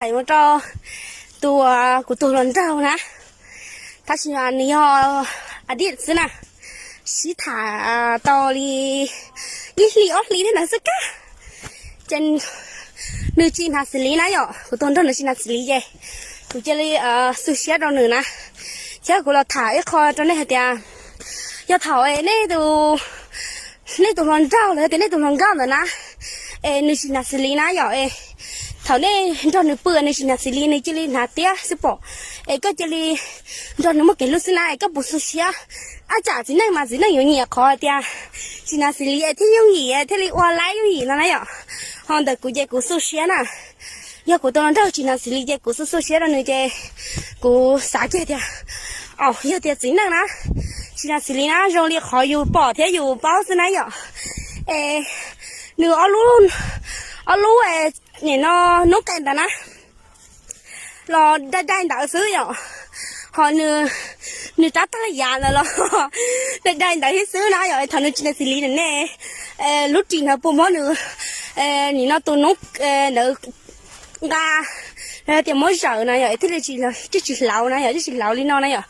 tham mus rau tus kuv tus hluas nraug na, tab sis nws yog a diam xwb na, sib tham tau li ib hlis ob hlis thiab ntawd xwb kag. Ces nws tsis hnav xws li na yom, kuv tus hluas nraug nws tsis hnav xws li ces kuv cia li xu siab rau nws na, thiab kuv los tham ib qho rau nej hais tias yog thaum nej tus, nej tus hluas nraug los yog tias nej tus hluas nkauj ntawd na, es nws tsis hnav xws li na yom, es thaum nej nrog nws pw nws tsis hnav xws li nws cia li hnav tiab xwb pom, es koj cia li nrog nws muaj kev hlub xwb na es koj puas xu siab? Ab tsam txiv neej mas txiv neej yuav nyiam qhov tias tsis hnav xws li es thiaj yooj yim thiaj li ua laib yooj yim no na yom. Ho ntawm kuv ces kuv xu siab na, yog kuv tus hluas nraug tsis hnav xws li ces kuv xu xu siab rau nws ces kuv xav kiag tias, au, yog tias txiv neej na tsis hnav xws li na zoo li qhov yus pom thiab yus paub xwb na yom. Es nws ob lub, ob lub nim no noob qes ntawd na los dai dai ntawd xwb yom. Ho nws, nws rab tag yav ntawd los dai dai ntawd thiab xwb na yom. Thaum nws tsis hnav xws li na ne, lub ris ntawd puas muab nws nim no tus noob ntawd nqa, los tias muab zawm na yom, thiaj li tsis, tsis hlauv na yom, tsis hlauv li no na yom.